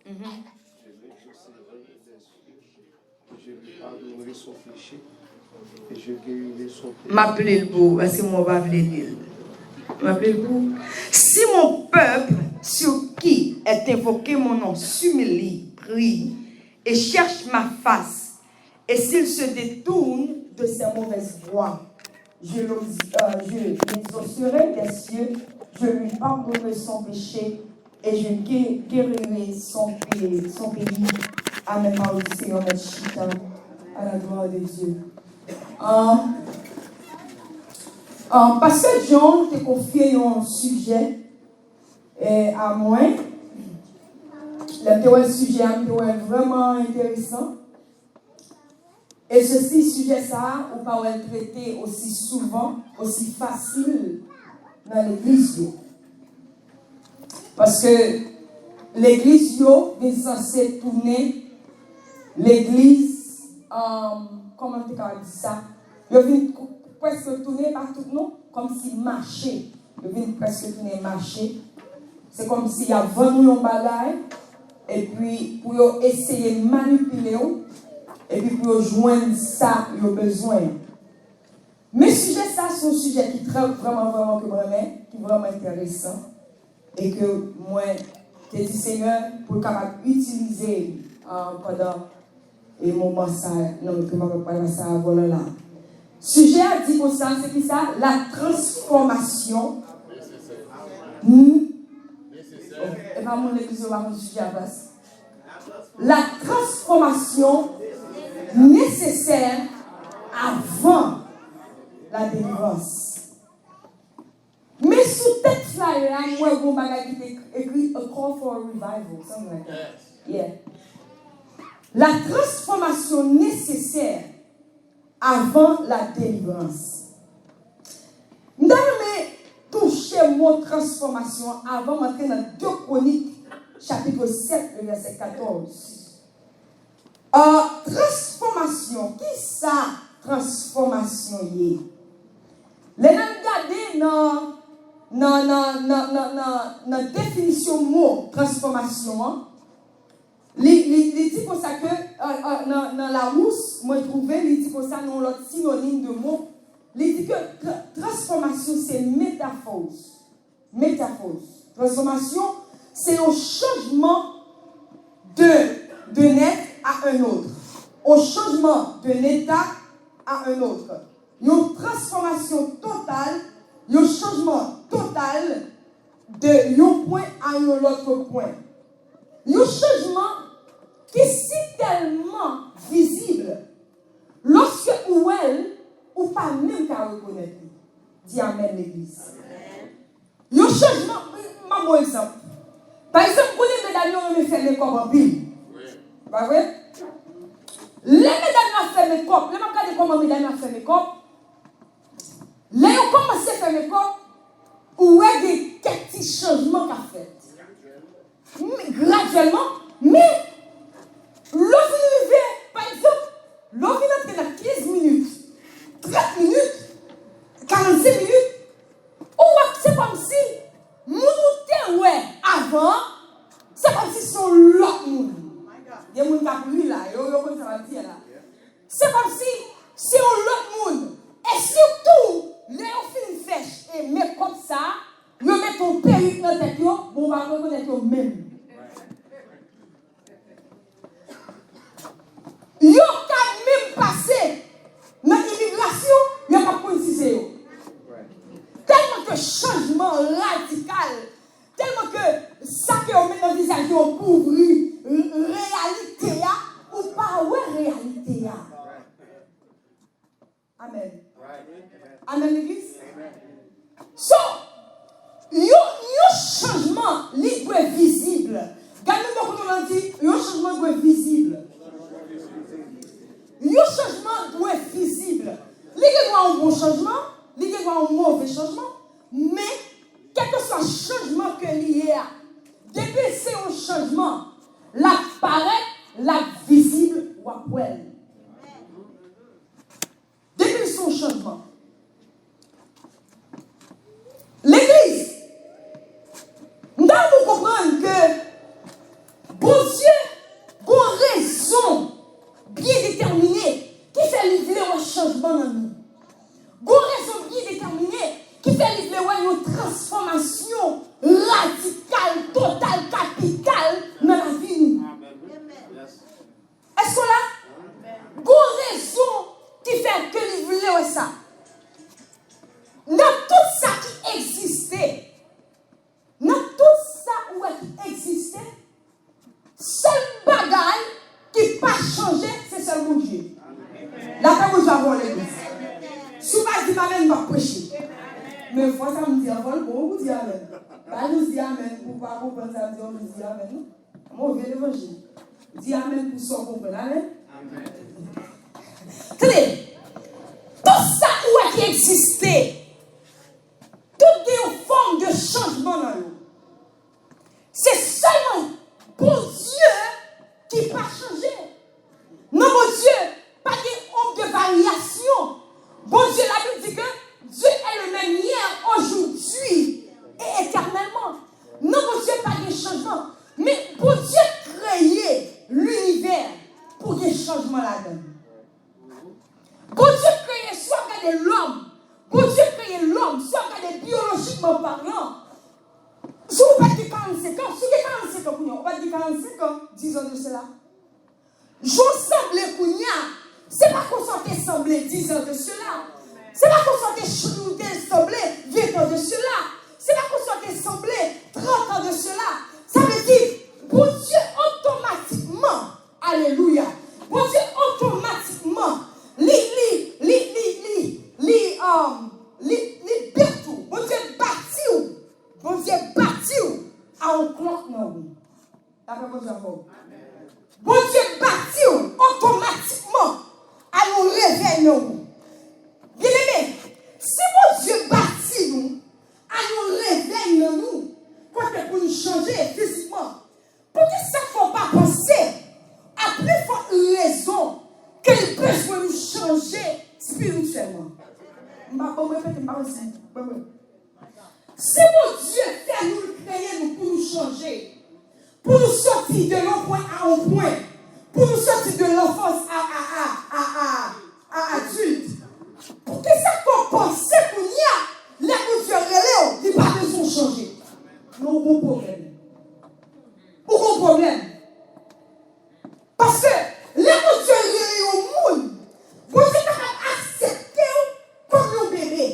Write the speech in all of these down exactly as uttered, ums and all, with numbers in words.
Mhm. Je lui exaucerai des cieux, et je lui pardonnerai son péché, et je guérirai son pays. M ap li l pou ou, paske mwen pa vle li l. M ap li l pou ou. Si mon peuple, sur qui est invoqué mon nom, s'humilie, prie, et cherche ma face, et s'il se détourne de ses mauvaises voies, je l'ex-, euh, je l'exaucerai des cieux, je lui pardonnerai son péché, et je gué-, guérirai son pé-, son pays. Amen. Pawòl di Senyè, mèt chita. À la gloire de Dieu. Euh, euh, Pastè John te konfye yon sijè, eh, a mwen. Lè m te wè sijè a, m te wè l vrèman enteresan. E sesi, sijè sa a, ou pa wè l trete osi souvan, osi fasil nan legliz yo. Paske legliz yo vin sanse tounen legliz, um, kòman m te ka di sa? Yo vin k-, prèske tounen pa tout non, kòmsi mache. Yo vin prèske tounen mache. Se kòmsi y ap vann ou yon bagay, epi pou yo eseye manipile w, epi pou yo jwenn sa yo bezwen. Men sijè sa, se yon sijè ki trè, vrèman, vrèman ke mwen renmen, ki vrèman enteresan, e ke mwen te di Senyè pou l kapab itilize, ah, pandan e moman sa, nan ke m ap pale sa avè w la. Sijè a di konsa, se ki sa? La transformation. Hmm? E pa moun legliz yo pa konn sijè a plas. La transformation nécessaire avant la délivrance. Men sou tèt flyer la, m wè gon bagay ki te ekri "A call for a revival", something like that. Yeah. La transformation nécessaire avant la délivrance. M ta renmen touche mo transfòmasyon an avan m antre nan de Kwonik, chapit sèt, le vèsè katòz. Ah, transfòmasyon, ki sa transfòmasyon ye? Lè n al gade nan, nan, nan definisyon mo transfòmasyon an, li, li, li di konsa ke, ah, ah, nan, nan Lawous, mwen twouve, li di konsa nan yon lòt sinonim de mo, li di ke tra-, transfòmasyon se metafòz. Metafòz. Transfòmasyon, se yon chanjman de, de nèt a un autre. Un changement d'un état à un autre. Yon transfòmasyon total, yon chanjman total de yon pwen a yon lòt pwen. Yon chanjman ki si tèlman vizib, lòske ou wè l, ou pa menm ka rekonèt li. Di amèn, legliz. Yon chanjman, m ap ba w egzanp. Pa egzanp, konnen medam yo renmen fè mekòp anpil. Pa vre? Lè medam yo ap fè mekòp, lè m ap gade kòman medam yo ap fè mekòp, lè yo kòmanse fè mekòp, ou wè gen kèk ti chanjman k ap fèt. Men gradyèlman, men lè w vin rive, pa egzanp, lè w vin antre nan kenz minit, trant minit, karannsenk minit, ou wè se kòmsi moun ou te wè avan an, se kòmsi se yon lòt moun. Gen moun k ap ri la, yo, yo konn sa m ap di a la. Se kòmsi se yon lòt moun. E sitou, lè yo fin fè ch-, e mekòp sa, yo mete yon perik nan tèt yo, bon, ou pa rekonèt yo menm. Yo ka menm pase nan imigrasyon, yo p ap konn si se yo. Tèlman ke chanjman radikal, tèlman ke sa ke yo met nan vizaj yo kouvri r-, reyalite a, ou pa wè reyalite a. Amèn. Amèn, legliz. So, yon, yon chanjman, li dwe vizib. Gade menm bò kote w la, di, yon chanjman dwe vizib. Yon chanjman dwe vizib. Li gen dwa yon bon chanjman, li gen dwa yon move chanjman, men kèlkeswa chanjman ke li ye a, depi se yon chanjman, l ap parèt, l ap vizib, w ap wè l. Depi l se yon chanjman. Legliz, m ta renmen w konprann ke Bondye konprann sa m di, w di amèn, non? Move levanjil. Di amèn pou sa w konprann. Amèn? Amèn. Tande, tout sa ou wè ki egziste, tout gen yon fòm de chanjman nan yo. Se sèlman Bondye ki pa chanje. Nan Bondye, pa gen ombre de variation. Bondye, la Bible dit que Dieu est le même hier, aujourd'hui et éternellement. Nan Bondye, pa gen chanjman. Men Bondye kreye linivè pou gen chanjman ladan l. Bondye kreye, si w ap gade lòm, Bondye kreye lòm, si w ap gade biyolojikman palan, si w pa t gen karannsenk an, si w gen karannsenk an kounye a, ou pa t gen karannsenk an, dix ans de cela. Jan w sanble kounye a, se pa konsa w te sanble dix ans de cela. Se pa konsa w te ch-, w te sanble vingt ans de cela. Se pa konsa w te sanble trente ans de cela. Sa vle di, Bondye otomatikman, alelouya, Bondye otomatikman, li, li, li, li, li, li, um, li, li bati w. Bondye bati w. Bondye bati w a yon klòk nan ou. Lapè Bondye avè w. Bondye bati w otomatikman a yon revèy nan ou. Byeneme, si Bondye bati nou a yon revèy nan nou, kote pou nou chanje fizikman, poukisa fò w pa panse a pli fòt rezon ke l bezwen nou chanje espirityèlman? M pa, bon, m repete, m pa wè si, bon, bon. Se Bondye fè nou, l kreye nou pou nou chanje, pou nou soti de yon pwen a yon pwen, pou nou soti de lanfans a, a, a, a, a, a adilt. Poukisa fò w panse kounye a, lè Bondye rele w, li pa bezwen w chanje? Men w gon pwoblèm. Ou gon pwoblèm. Paske lè Bondye rele yon moun, Bondye kapab aksepte w kòm yon bebe.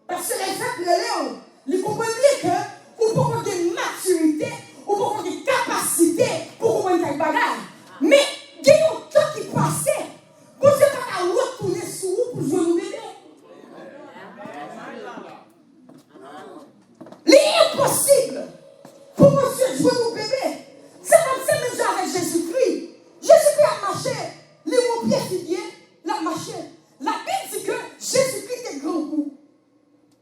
Paske lè l fèk rele w, li konprann byen ke ou poko gen matirite, ou poko gen kapasite pou konprann kèk bagay. Men, gen yon tan ki pase, Bondye pa ka retounen sou ou pou jwenn ou bebe. Li enposib pou Bondye jwenn ou bebe. Se kòmsi menm jan avèk Jezikri. Jezikri ap mache, li wè yon pye figye, l ap mache. Labib di ke Jezikri te grangou.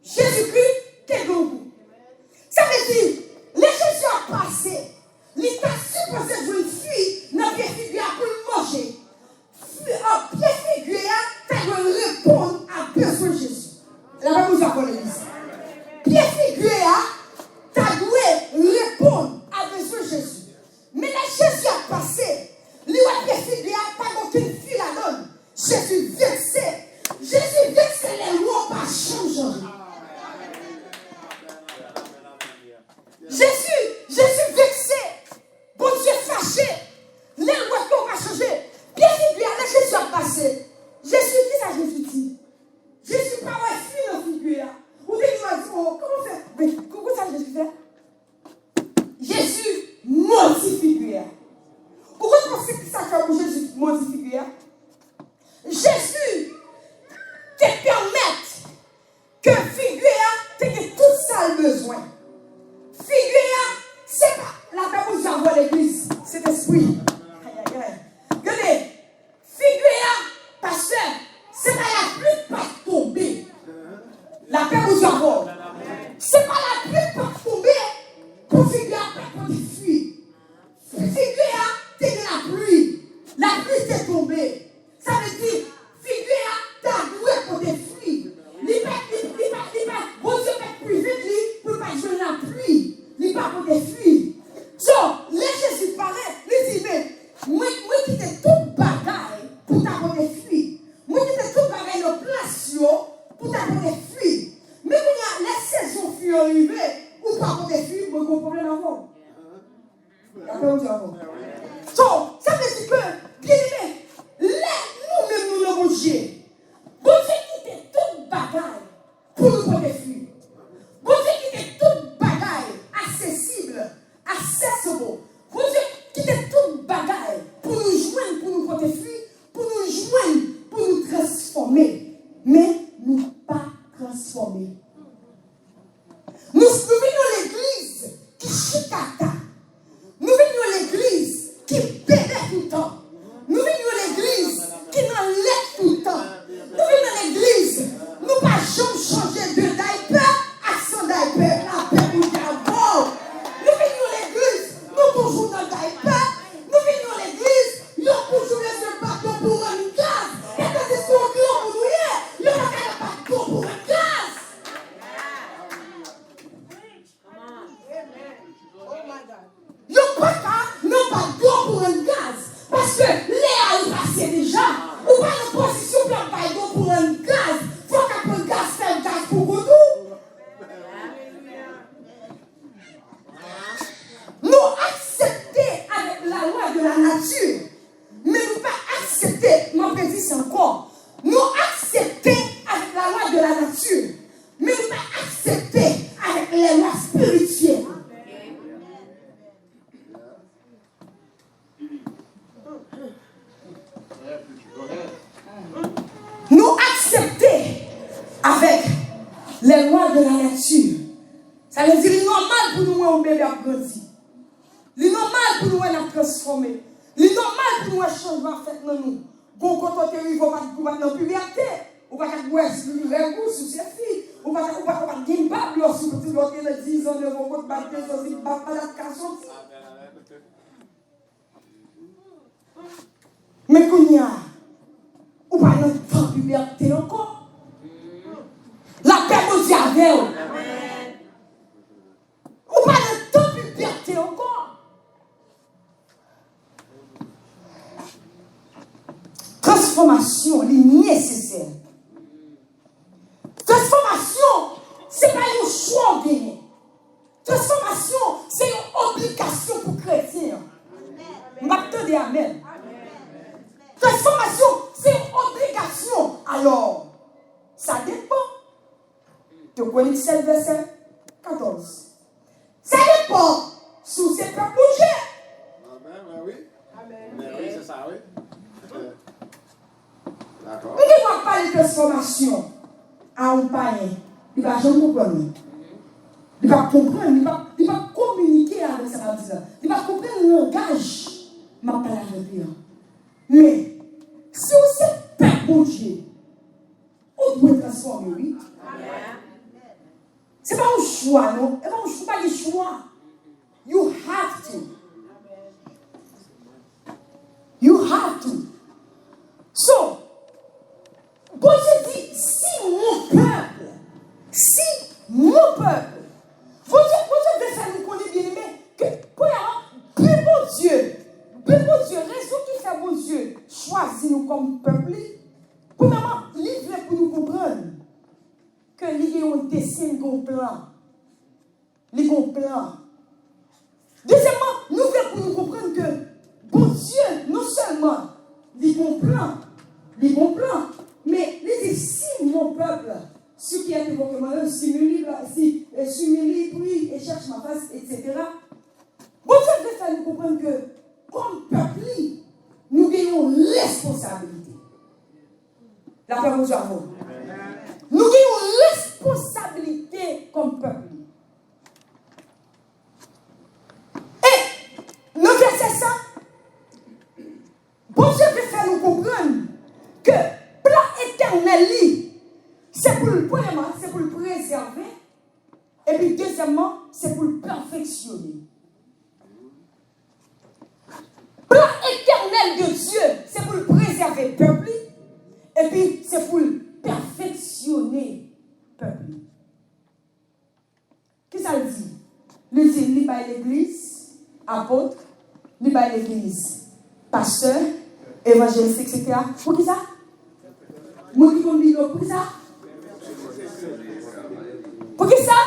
Jezikri te grangou. Sa vle di, lè Jezi ap pase, li ta sipoze jwenn fwi nan pye figye a pou l manje. Fi-, a, pye figye a ta dwe reponn a bezwen Jezi. Lapè Bondye avè w, legliz. Pye figye a ta dwe reponn a bezwen Jezi. Men lè Jezi ap pase, li wè pye figye a pa gen okenn fwi ladan l. Jezi vekse. Jezi vekse lè l wè w pa janm chanje. Jezi, Jezi vekse. Bondye fache. Lè l wè ke w pa chanje. Byen figi a, lè Jezi ap pase. Jezi, kisa Jezi di? Jezi pa wè fwi nan figi a. Ou te gen dwa di, "O, kòman fè?" Men, kou-, kou sa Jezi fè? Jezi modi figi a. Ou konn panse kisa k fè pou Jezi modi figi a? Jezi te pèmèt ke figi a te gen tout sa l bezwen. Figi a, se pa, lapè Bondye avè w, legliz, Sentespri. Ayayay. Gade, figi a, pastè, se pa lapli k pa t tonbe. Lapè Bondye avè w. Se pa lapli k pa t tonbe pou figi a pa t pote fwi. Figi a te gen lapli. Lapli te tonbe. Sa vle di, figi a ta dwe pote fwi. Li pa, li, li pa, li pa, Bondye pa t prevent li pou l pa t jwenn lapli. Li pa pote fwi. So, lè Jezi parèt, li di, "Men, mwen, mwen kite tout bagay pou ta pote fwi. Mwen kite tout bagay nan plas yo pou ta pote fwi. Men kounye a, lè sezon fwi an rive, ou pa pote fwi, mwen gon pwoblèm avè w." Lapè Bondye avè w. So, sa vle di ke, byeneme, lè nou menm nou nan Bondye, Bondye kite tout bagay pou nou pote fwi. Bondye kite tout bagay aksesib, accessible. Bondye kite tout bagay pou nou jwenn, pou nou pote fwi, pou nou jwenn, pou nou transfòme. Men nou pa transfòme. Nou, nou vin yon legliz ki chita ki bebe toutan. Nou vin yon legliz ki nan lèt toutan. Nou vin nan legliz, nou pa janm chanje de daypè a san daypè. Lapè Bondye avè w. Nou vin yon legliz, nou toujou nan daypè. Nou vin yon legliz, yo toujou bezwen bat yo pou rann gaz. E tandiske yon granmoun ou ye, yo pa ka nan bat yo pou rann gaz. Yo pa ka nan bay dlo pou rann gaz. Paske lè a ri pase deja. Ou pa nan pozisyon pou ap bay dlo pou rann gaz. Fò w ka pran gaz, fè gaz pou kont ou. Nou aksepte avèk la lwa de la nati. Men nou pa aksepte, m ap redi sa ankò. Nou aksepte avèk la lwa de la nati, men nou pa aksepte avèk lè lwa espirityèl. Nou aksepte avèk lè lwa de la nati. Sa vle di li nòmal pou nou wè yon bebe ap grandi. Li nòmal pou nou wè n ap transfòme. Li nòmal pou nou wè chanjman ap fèt nan nou. Gon kote w te rive, ou pa t, ou pa t nan pibète. Ou pa t ap bwè règ ou si w se fi. Ou pa t, ou pa, ou pa t gen bab lè w sou pitit, lè w te nan diz an, nèf an, kote bab te soti, bab pa t ap ka soti. Men kounye a, ou pa nan tan pibète ankò. Lapè Bondye avè w. Ou pa nan tan pibète ankò. Transfòmasyon, li nesesè. Transfòmasyon, se pa yon chwa w genyen. Transfòmasyon, se yon obligasyon pou kretyen an. M p ap tande amèn. Transfòmasyon, se yon obligasyon. Alò, sa depann. De Kwonik sèt, vèsè katòz. Sa depann si w se pèp Bondye. Amèn, mè wi. Mè wi, se sa, wi. Dakò. M gen dwa pale transfòmasyon a yon payen, li pa janm konprann mwen. Li pa konprann, li pa, li pa kominike avèk sa m ap di la. Li pa konprann langaj m ap pale avèk li an. Men, si w se pèp Bondye, ou dwe transfòme, wi. Se pa yon chwa, non. E pa yon chwa, ou pa gen chwa. You have to. You have to. So, Bondye di, si mon peuple, si mon peuple. Bondye, Bondye vle fè nou konnen, byeneme, ke, premyèman, bi Bondye, bi Bondye, rezon ki fè Bondye chwazi nou kòm pèp li, premyèman, li vle pou nou konprann ke li gen yon desen, li gen yon plan. Li gen yon plan. Dezyèmman, nou vle pou nou konprann ke Bondye, non sèlman li gen yon plan, li gen yon plan, men li di, si mon peuple, ceux qui invoquent mon nom, s'humilient, si, euh, s'humilient, prient et cherchent ma face, et cetera. Bondye vle fè nou konprann ke, kòm pèp li, nou gen yon responsabilite. Lapè Bondye avè w. Nou gen yon responsabilite kòm pèp li. E nan vèsè sa, Bondye vle fè nou konprann ke plan etènèl li, se pou l, premyèman, se pou l prezève, epi dezyèmman, se pou l pèfeksyone. Plan etènèl de Dye, se pou l prezève pèp li, epi se pou l pèfeksyone pèp li. Kisa l di? Li di, li bay legliz apot, li bay legliz pastè, evanjelis, et cetera. Poukisa? Moun ki konn Bib yo, poukisa? Poukisa?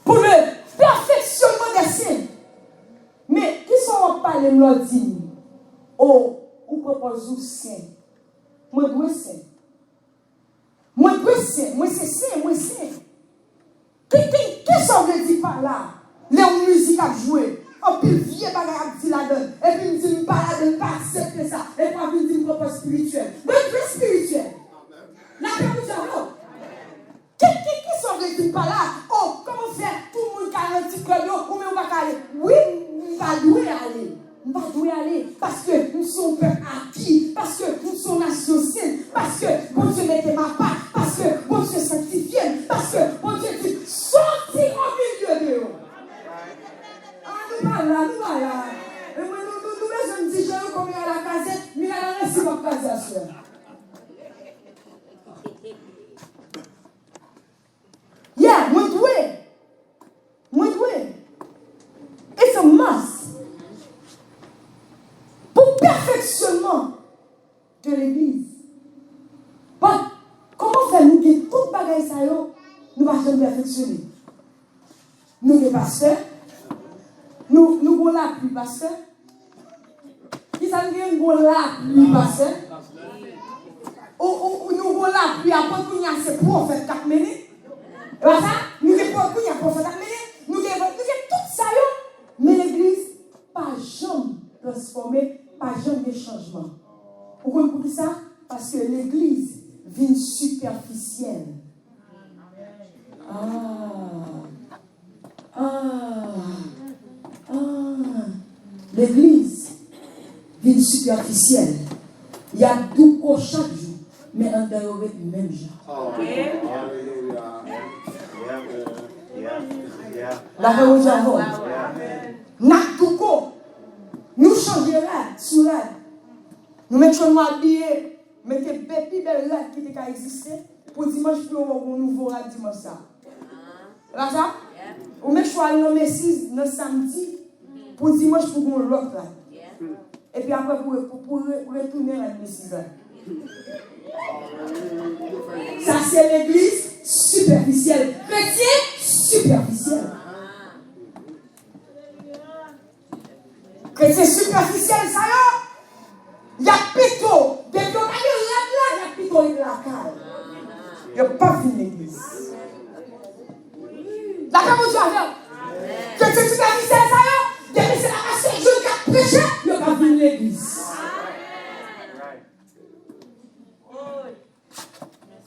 Pour le perfectionnement des saints. Men, kisa w ap pale m lè w di m, o, ou pran pòz ou sen? Mwen dwe sen. Mwen dwe sen, mwen se sen, mwen sen. Ki, ki, kisa w vle di pa la? Lè yon mizik ap jwe, anpil vye bagay ap di ladan l, epi m di m pa ladan l, m pa aksepte sa, epi w ap vin di m pran pòz espirityèl. Mwen dwe espirityèl. Lapè Bondye avè w. Ki, ki, kisa w vle di m pa la? O, kòman fè tout moun ka al nan ti klèb yo, ou menm ou pa ka ale? Wi, m pa dwe Paske m se yon pèp aki, paske m se yon nasyon sent, paske Bondye mete m apa, paske Bondye sanktifye m, paske Bondye di, sòti o milye de yo. Ah, nou pa la, nou pa la. E mwen, nou, nou, nou bezwen m di jan yo kòm yo a la kazèk, Milan an resi w ap kraze aswè a. Yeah, mwen dwe. Mwen dwe. It's a must. Pou pèfeksyonman de legliz. But, kòman fè nou gen tout bagay sa yo, nou pa janm pèfeksyone? Nou gen pastè. Nou, nou gon lapli pastè. Kisa nou gen? Gon lapli pastè. Ou, ou, ou, nou gon lapli apot, kounye a se pwofèt k ap mennen. E pa sa? Nou gen pwo-, kounye a pwofèt ap mennen. Nou gen, nou gen tout sa yo. Men legliz pa janm transfòme, pa janm gen chanjman. Ou konn poukisa? Paske legliz vin sipèfisyèl. Ah. Ah. Ah. Legliz vin sipèfisyèl. Y ap douko chak jou, men anndan yo ret menm jan. Amen. Alelouya. Amen. Yeah. Yeah. Yeah. Lafè Bondye avè w. Amen. N ap douko. Nou chanje rad sou rad. Nou met chò nou abiye, mete be-, pi bèl rad ki te ka egziste pou dimanch pou yo wè yon nouvo rad dimanch sa. E pa sa? Ou met chò al nan Macy's nan samdi pou dimanch pou gon lòt rad. Epi apre pou, pou, pou re-, retounen rad Macy's la. Sa se legliz sipèfisyèl. Kretyen sipèfisyèl. Kretyen sipèfisyèl sa yo, y ap pito, depi yo pa gen rad la, y ap pito ret lakay. Yo p ap vin legliz. Lakay Bondye avè w. Kretyen sipèfisyèl sa yo, depi se pa pastè John k ap preche, yo p ap vin legliz.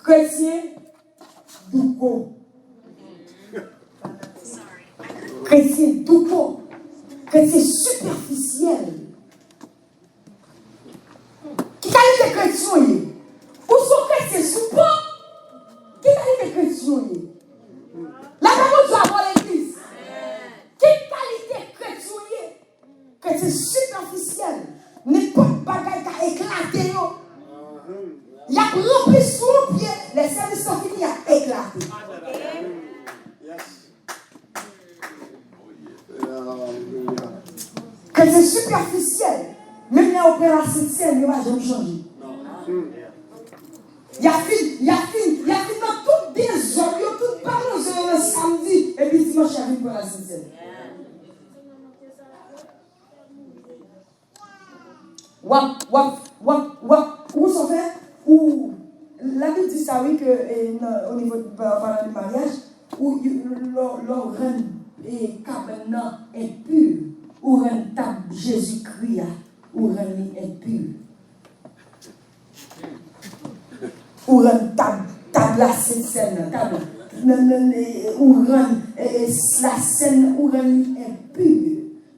Kretyen douko. Kretyen douko. Kretyen sipèfisyèl. Ki kalite kretyen w ye? Ou se yon kretyen soupan? Ki kalite kretyen w ye? Lakay Bondye avè w legliz. Ki kalite kretyen w ye? Kretyen sipèfisyèl, nenpòt bagay ka eklate yo. Y ap ranpli sou yon pye, lè sèvis lan fini, y ap eklate. Kretyen sipèfisyèl, menm lè yo pran Lasentsèn, yo pa janm chanje. Y ap fin, y ap fin, y ap fin nan tout dezòd yo, tout palonze yo nan samdi, epi dimanch y ap vin pran Lasentsèn. W ap, w ap, w ap, w ap, ou konn sa w fè? Ou, Labib di sa wi, ke, e, nan, o nivo de, pa, pa nan maryaj, ou, lè w, lè w rann, e, kabann nan enpi, ou rann tab Jezikri a, ou rann li enpi. Ou rann tab, tab Lasentsèn nan, tab, nan, nan, e, ou rann, e, e, lasèn nan, ou rann li enpi.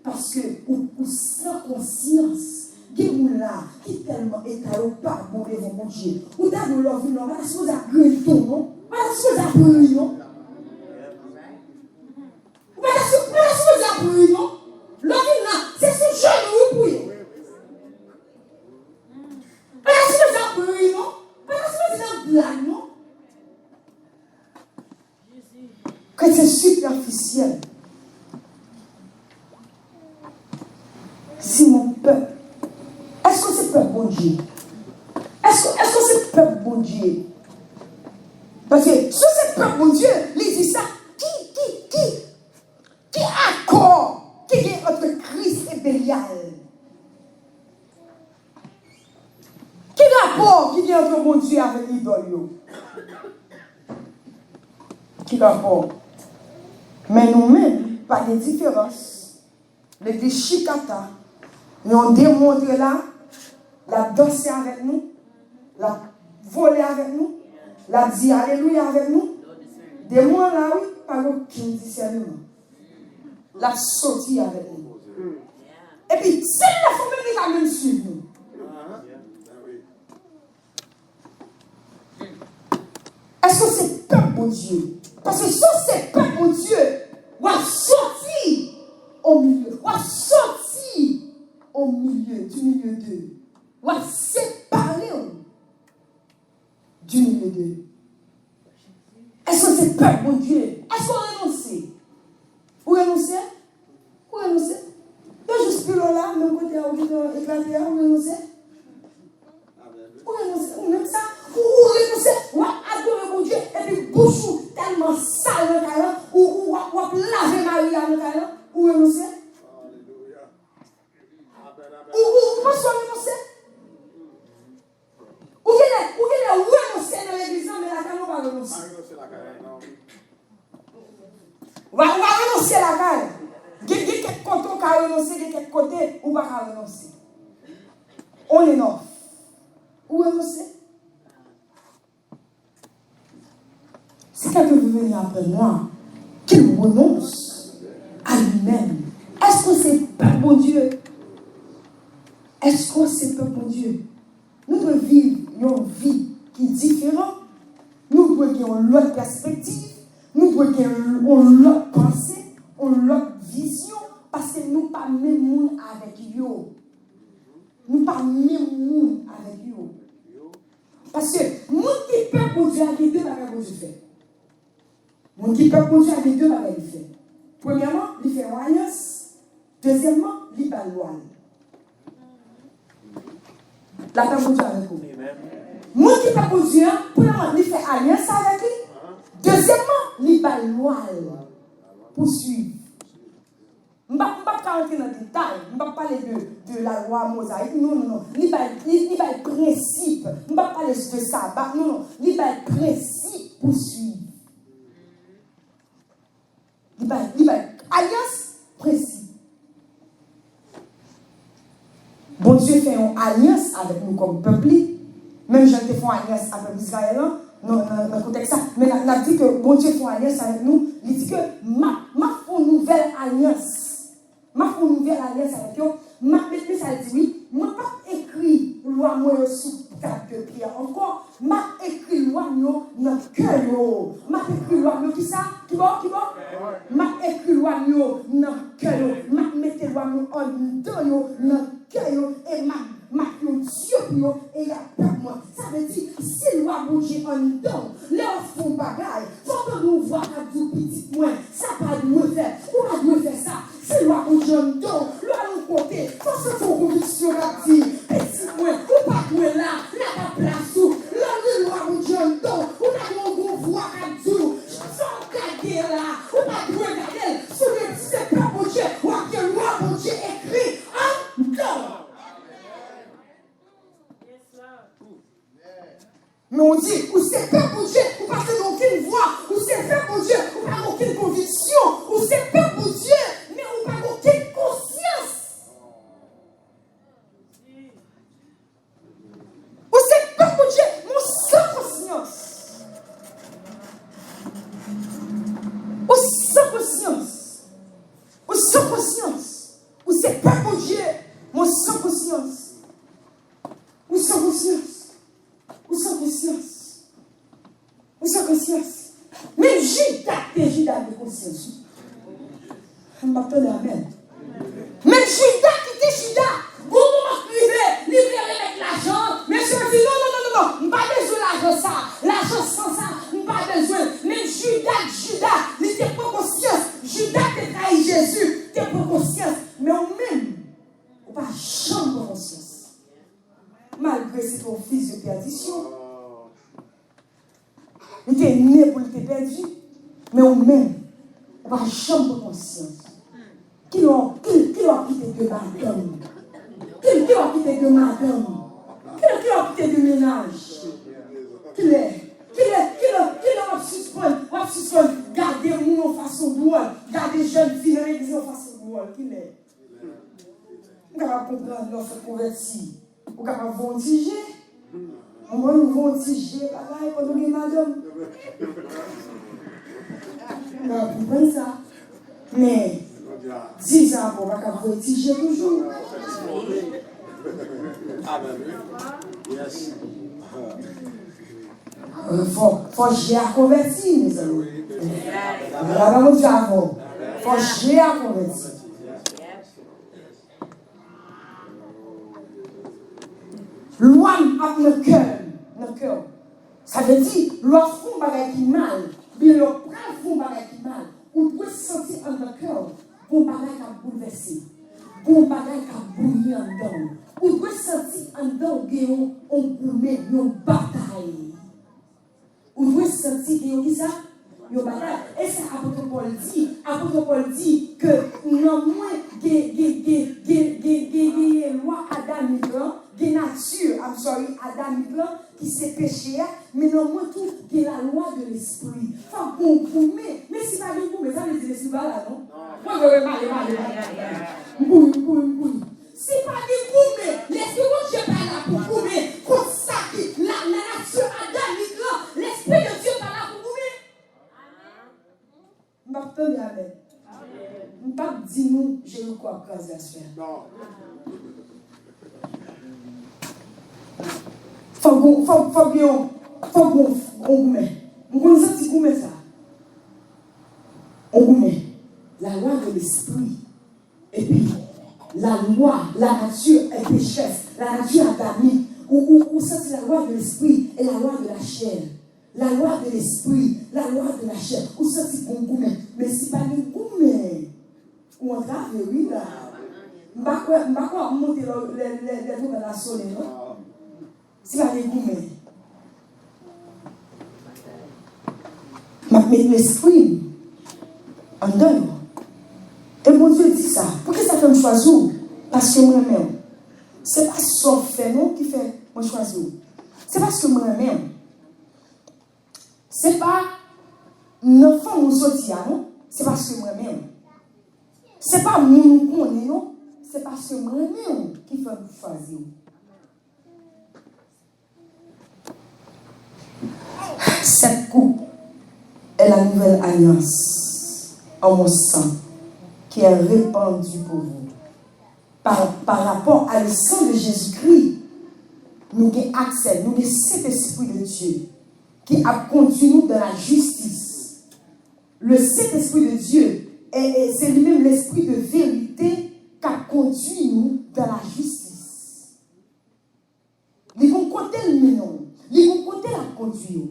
Paske ou, ou san konsyans. Gen moun la ki tèlman eta yo pa bon devan Bondye. Ou ta dwe lè w vin la, ou pa ta sipoze ap griyen tou non. Ou pa ta sipoze ap ri non. Ou pa ta si-, ou pa ta sipoze ap ri non. Lè w vin la, se sou jenou ou pou ye. Ou pa ta sipoze ap ri non. Ou pa ta sipoze nan blag non. Kretyen sipèfisyèl. Si mon pèp, èske w se pèp Bondye? Èske, èske w se pèp Bondye? Paske si w se pèp Bondye, li di sa, ki, ki, ki, ki akò ki gen ant Kris e Belyal? Ki rapò ki gen ant Bondye avèk idòl yo? Ki rapò? Men nou menm, pa gen diferans. Legliz chikata, yon demon antre la, l ap danse avèk nou, l ap vole avèk nou, l ap di alelouya avèk nou. Demon an la, wi, pa gen okenn disèneman. L ap soti avèk nou. Epi, sèl lè fò menm li ka menm swiv nou. Èske w se pèp Bondye? Paske si w se pèp Bondye, w ap sòti o milye, w ap sòti o milye, du milieu de, w ap separe w du milieu de. Èske w se pèp Bondye? Èske w renonse? Ou renonse? Ou renonse? Yo jis pile w la, menm kote a ou gentan eklate a, ou renonse? Ou renonse, ou menm sa, ou, ou renonse, w ap adore Bondye, epi bouch ou tèlman sal nan kay lan, ou, ou, w ap, w ap lave mari a nan kay lan, ou renonse? Ou, ou, ou panse w renonse? Ou genlè, ou genlè renonse nan legliz lan, men lakay ou pa renonse. Ou pa, ou pa renonse lakay. Gen, gen kèk kote ou ka renonse, gen kèk kote ou pa ka renonse. On and off. Ou renonse? Si quelqu'un veut venir après moi, qu'il renonce à lui-même. Èske w se pèp Bondye? Èske w se pèp Bondye? Nou dwe viv yon vi ki diferan. Nou dwe gen yon lòt pèspektiv. Nou dwe gen yon lòt panse, yon lòt vizyon, paske nou pa menm moun avèk yo. Nou pa menm moun avèk yo. Paske moun ki pèp Bondye a gen de bagay Bondye fè. Moun ki pèp Bondye a gen de bagay li fè. Premyèman, li fè yon alyans. Dezyèmman, li bay lwa l. Lapè Bondye avèk ou. Moun ki pèp Bondye a, premyèman, li fè alyans avèk li. Dezyèmman, li bay lwa l pou swiv. M p ap, m p ap ka rantre nan detay. M p ap pale de, de lalwa mozayik. Non, non, non. Li bay, li, li bay prensip. M p ap pale de saba. Non, non. Li bay prensip pou swiv. Li bay, li bay alyans, prensip. Bondye fè yon alyans avèk nou kòm pèp li, menm jan l te fè yon alyans ak pèp Izrayèl lan, nan, nan, nan kontèks sa. Men n ap, n ap di ke Bondye fè yon alyans avèk nou, li di ke m ap, m ap fè yon nouvèl alyans. M ap fè yon nouvèl alyans avèk yo, m ap met, men sa l di wi, mwen p ap ekri lwa mwen yo sou tab de pyè ankò, m ap ekri lwa m yo nan kè yo. M ap ekri lwa m yo kisa? Kibò? Kibò? M ap ekri lwa m yo nan kè yo. M ap mete lwa m yo anndan yo, nan kè yo, e m ap, m ap yon Dye pou yo, e y ap pèp mwen. Sa vle di, si lwa Bondye anndan w, lè w ap fè yon bagay, fò w tande yon vwa k ap di w, pitit mwen, sa pa dwe fèt, ou pa dwe fè sa. Si lwa Bondye anndan w, lè w al yon kote, fò w santi yon konviksyon k ap di, pitit mwen, ou pa dwe la, la pa plas ou. Lè w gen lwa Bondye anndan w, ou ta gen yon gwo vwa k ap di w, sa w gade la, ou pa dwe gade l. Si w se pèp Bondye, w ap gen lwa Bondye ekri anndan w. Men w di, ou se pèp Bondye, ou pa tande okenn vwa. Ou se pèp Bondye, ou pa gen okenn konviksyon. Ou se pèp Bondye, men ou pa gen okenn konsyans. Ou se pèp Bondye, men w san konsyans. Ou san konsyans. Ou san konsyans. Ou se pèp Bondye, men w san konsyans. Ou san konsyans. Ou san konsyans. Ou san konsyans. Menm Jida ki te Jida gen konsyans, wi. M p ap tande amèn. Menm Jida ki te Jida, gon moman k rive, li vle remèt lajan an. Mesye di, non, non, non, non, non, m pa bezwen lajan sa. Lajan san sa, m pa bezwen l. Menm Jida k Jida, li te pran konsyans. Jida k te trayi Jezi, te pran konsyans. Men ou menm, ou pa janm pran konsyans. Malgre se te yon fis de pèdisyon, li te ne pou li te pèdi, men ou menm, ou pa janm pran konsyans. Kilè w, ki, kilè w ap kite de madanm? Ki, kilè w ap kite de madanm? Kilè, kilè w ap kite de mennaj? Kilè, kilè, kilè, kilè w ap sispann, w ap sispann gade moun yon fason dwòl, gade jèn fi nan legliz yon fason dwòl? Kilè? M kapab konprann lè w fèk konvèti, ou kapab voye yon ti je. Mwen, ou voye yon ti je, bagay, pandan w gen madanm. M kapab konprann sa. Men, diz an apre, ou pa ka voye ti je toujou. Amen. Yes. Fò, fò je a konvèti, mezanmi. Laba Bondye avè w. Fò je a konvèti. Lwa m ap nan kè m, nan kè w. Sa vle di, lè w ap fè yon bagay ki mal, oubyen lè w pral fè yon bagay ki mal, ou dwe santi anndan kè w, gon bagay k ap boulvèse, gon bagay k ap bouyi anndan w. Ou dwe santi anndan w gen yon, yon goumen, yon batay. Ou dwe santi gen yon kisa? Yon batay. E sa apot Pòl di. Apot Pòl di ke nan mwen gen, gen, gen lwa adamik lan, gen nati, I'm sorry, adamik lan, ki se peche a, men nan mwen tou, gen lalwa de lespri. Fòk gon goumen. Men si pa gen goumen, sa vle di lespri pa la, non? Mwen, mwen, mwen, male, male, male, male. M kouri, m kouri, m kouri. Si pa gen goumen, lespri Bondye pa la pou goumen. Kont sa ki la, la nati adamik lan, lespri de Dye pa la pou goumen. M p ap tande amèn. M p ap di nou Jeriko ap kraze aswè a. Fòk gon, fòk, fòk gen yon, fòk gon, gon goumen. M konn santi goumen sa. On goumen. La loi de l'esprit. Epi, la loi, la nature est pécheresse, la nature adamique. Ou, ou, ou santi la loi de l'esprit et la loi de la chair. La loi de l'esprit, la loi de la chair. Ou santi gon goumen. Men si pa gen goumen, ou antrave, wi, la. M pa kwè, m pa kwè w ap monte lè, lè, lè, lè twonpèt la sonnen, non. Si pa gen goumen, m ap met lespri m anndan yo. E Bondye di sa. Poukisa fè m chwazi w? Paske m renmen w. Se pa sa w fè non ki fè mwen chwazi w. Se paske m renmen w. Se pa nan fanmi w soti a non. Se paske m renmen w. Se pa moun ou konnen non. Se paske m renmen w ki fè m chwazi w. Cette coupe est la nouvelle alliance en mon sang qui est répandue pour vous. Par, par rapport à le sang de Jésus-Christ, nou gen aksè, nou gen Sentespri de Dye ki ap kondui nou dans la justice. Le Saint-Esprit de Dieu, e, e, se li menm lespri de verite k ap kondui nou dans la justice. Li gon kote l mennen w. Li gon kote l ap kondui w.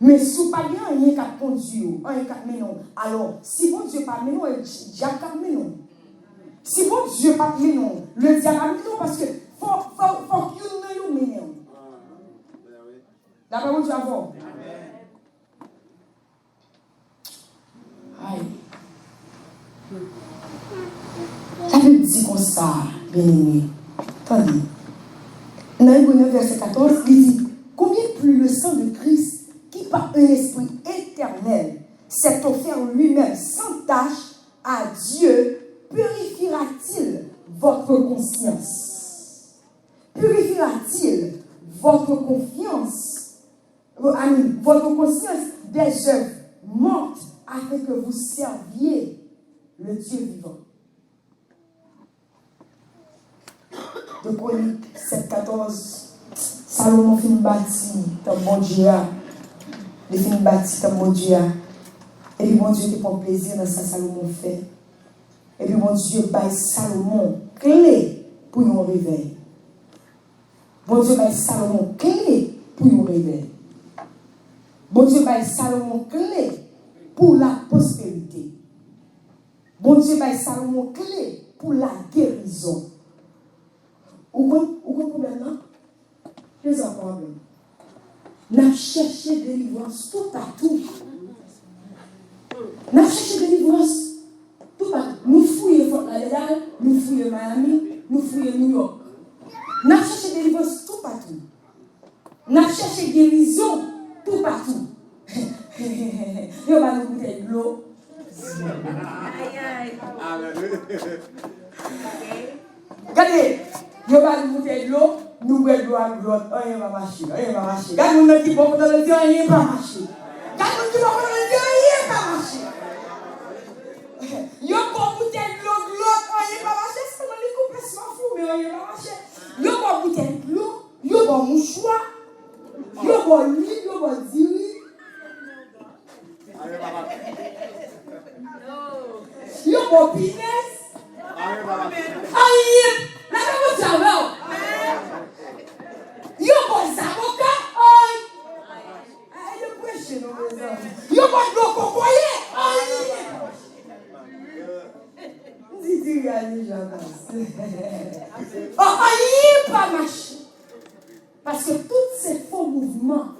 Men si w pa gen anyen k ap kondui w, anyen k ap mennen w, alò, si Bondye pa mennen w, e dj-, dyab k ap mennen w. Si Bondye pa mennen w, le dyab ap mennen w, paske fò, fò, fòk youn nan yo mennen w. Dapre Bondye avè w. Ay. Labib di konsa, byeneme, tande. Nan Ebre nèf, vèsè katòz, li di, combien plus le sang de Christ, qui par un esprit éternel s'est offert lui-même sans tache à Dieu, purifiera-t-il votre conscience? Purifiera-t-il votre confiance? Amen. Votre conscience des œuvres mortes afin que vous serviez le Dieu vivant. De Kronik sèt katòz, Salomon fin bati tanp Bondye a. Li fin bati tanp Bondye a. Epi Bondye te pran plezi nan sa Salomon fè. Epi Bondye bay Salomon kle pou yon revèy. Bondye bay Salomon kle pou yon revèy. Bondye bay Salomon kle pou la pwosperite. Bondye bay Salomon kle pou la gerizon. Ou konn, ou konn pwoblèm nan? Here's our problem. N ap chèche delivrans toupatou. N ap chèche delivrans toupatou. Nou fouye Fort Lauderdale, nou fouye Miami, nou fouye New York. N ap chèche delivrans toupatou. N ap chèche gerizon toupatou. Yo ba nou boutèy dlo. Gade, yo ba nou boutèy dlo, nou bwè dlo ak glòt, anyen pa mache, anyen pa mache. Gade moun nan ki bò kote l di anyen pa mache. Gade moun ki bò kote l di anyen pa mache. Yo ba w boutèy dlo, glòt, anyen pa mache, sèlman li koupe swa fou, men Ti reyalize jan pase. An, anyen pa mache. Paske tout se fo mouvman.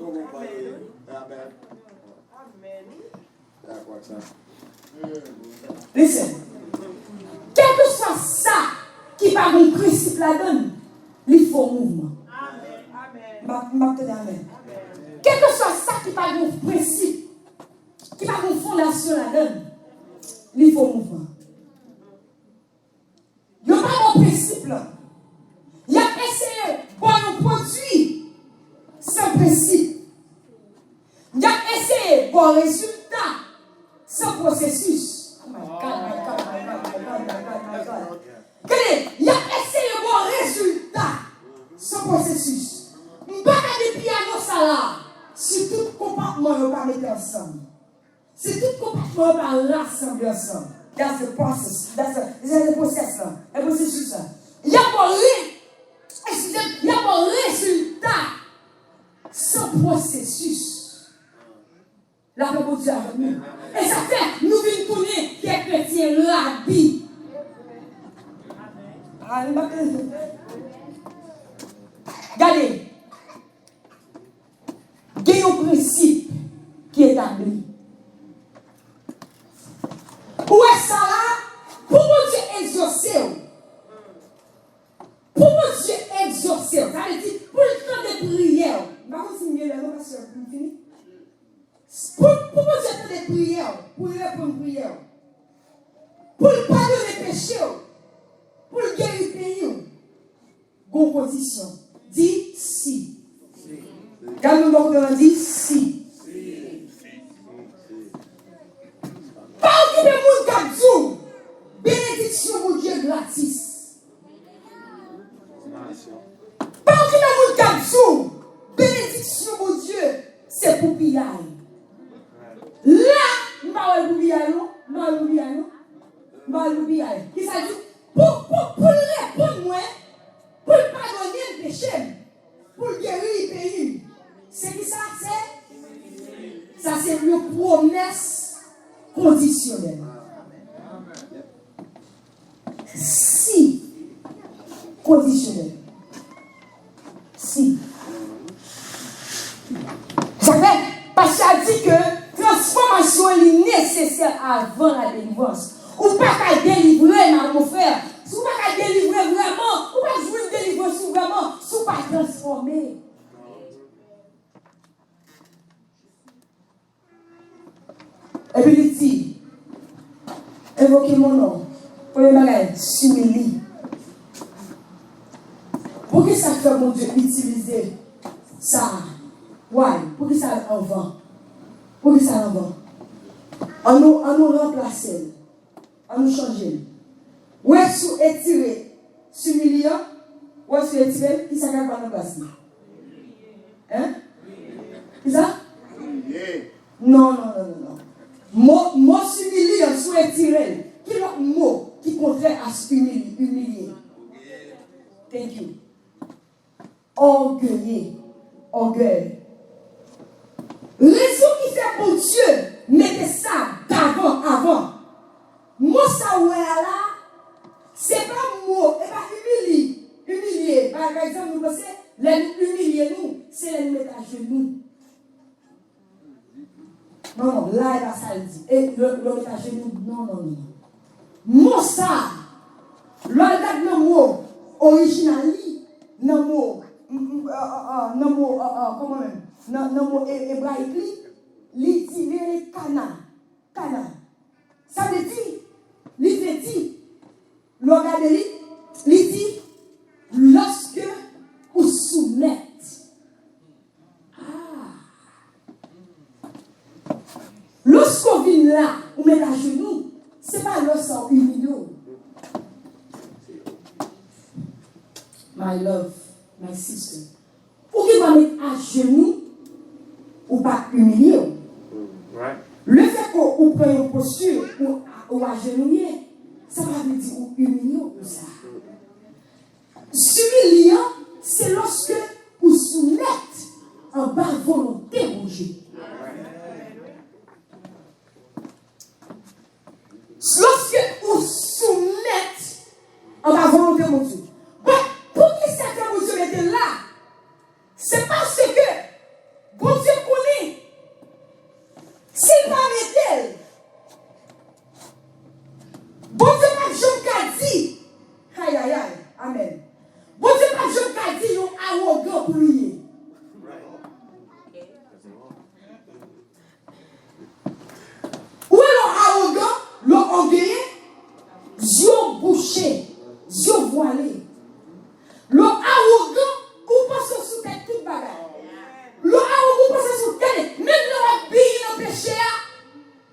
Listen. Kèlkeswa sa ki pa gen prensip ladan l, li fo mouvman. M ap, m ap tande amèn. Kèlkeswa sa ki pa gen prensip, ki pa gen fondasyon ladan l, li fo mouvman. Yo pa ba w prensip lan. Y ap eseye ba w yon pwodui san prensip. Y ap eseye ba w rezilta san pwosesis. Oh my God, my God, my God, my God, my God, my God. Gade, y ap eseye ba w rezilta san pwosesis. M pa ka gen pyano sa la si tout konpatman yo pa mete ansanm. Si tout konpatman yo pa rasanble ansanm, that's the process. That's the, that's the process lan. E pwosesis lan. Y ap ba w re-, eskize m, y ap ba w rezilta san pwosesis. Lapè Bondye avèk nou. E sa fè nou vin tounen kè kretyen rabi. Ah, nou pa kretyen. Gade. Gen yon prensip ki etabli. Ou wè sa la, pou Bondye egzose w, pou Bondye egzose w, sa vle di pou l tande priyè w. M pa konn si m gen lè non, pastè, pou m fini. Pou, pou Bondye tande priyè w, pou l reponn priyè w, pou l padone peche w, pou l geri peyi w, gon kondisyon. Di si. Gade moun bò kote w lan, di si. Pa okipe moun k ap di w benediksyon Bondye gratis. Pa okipe moun k ap di w benediksyon Bondye se pou piyay. La, m pa wè l pou piyay non. M pa wè l pou piyay non. M pa wè l pou piyay. Kisa l di? Pou, pou, pou l reponn mwen, pou l padone m peche m, pou l geri peyi m. Se kisa? Se, sa se yon pwomès kondisyonèl. Si. Kondisyonèl. Si. Sa fè, pastè a di ke transfòmasyon li nesesè avan la delivrans. Ou pa ka delivre, ma, mon frè, si ou pa ka delivre vrèman, ou pa jwenn delivrans ou vrèman, si ou pa transfòme. Epi li di, invoquez mon nom. Premye bagay, simili. Poukisa fè Bondye itilize sa a? Why? Poukisa l anvan? Poukisa l anvan? Ann nou, ann nou ranplase l. Ann nou chanje l. Wè si w etire simili an, wè si w etire l, kisa k ap ba nan plas li? Hein? Kisa? Non, non, non, non, non. Mo, mo simili an, si w etire l, ki lòt mo ki kontrè a imili-, imilye? Thank you. Ògeye, ògèy. Rezon ki fè Bondye mete sa davan avan. Mo sa w wè a la, se pa mo, e pa imili-, imilye. Pa, pa egzanp, nou panse, lè nou imilye nou, se lè nou met ajenou. Non, non, la e pa sa l di. E lè, lè w met ajenou, non, non, non, non. Mo sa a, lè w al gad nan mo orijinal li, nan mo, m, m, a, a, a, nan mo, a, a, kòman menm? Nan, nan mo e, ebrayik li, li di, li rele kana. Kana. Sa vle di, li vle di, lè w gade li, li di, lòske ou soumèt. Ah. Lòske w vin la, ou met ajenou, se pa lè sa w imilye w. My love, my sister. Ou gen dwa met ajenou, ou pa imilye w. Right. Lefètke ou pran yon posti, ou, ou ajenouye, sa pa vle di ou imilye w pou sa. Simili an, se lòske ou soumèt anba volonte Bondye. Lòske ou soumèt Volonte Bondye. Bon, poukisa ke Bondye mete l la? Se paske Bondye konnen si l pa mete l, Bondye p ap janm ka di, ayayay, amèn. Bondye p ap janm ka di yon awogan pou li ye. Ou wè lè w awogan, lè w ògeye, zye w bouche, zye w vwale. Lè w awogan, ou panse w sou tèt tout bagay. Lè w awogan, ou panse sou tèt, menm lè w ap benyen nan peche a,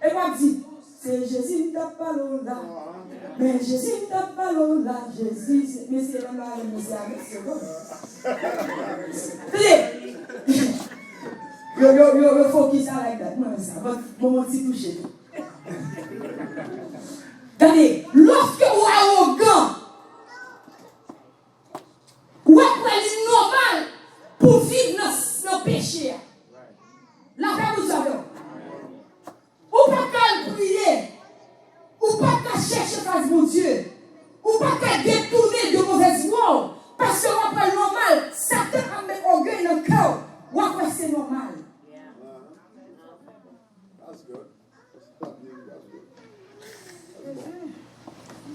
e w ap di, se Jezi m t ap pale w la. Men Jezi m t ap pale w la, Jezi, se, mesye, lè m la, mesye, a, mesye, bon. Tande, yo, yo, yo, yo fokis a like that. Mwen renmen sa. Bon, bon, bon ti touche tou. Gade, lòske ou awogan, ou ap wè li nòmal pou viv nan, nan peche a. Lapè Bondye avè w. Ou pa ka al priye. Ou pa ka chèche fas Bondye. Ou pa ka detounen de movèz vwa w. Paske w ap wè l nòmal. Satan ap met ògèy nan kè w. W ap wè se nòmal.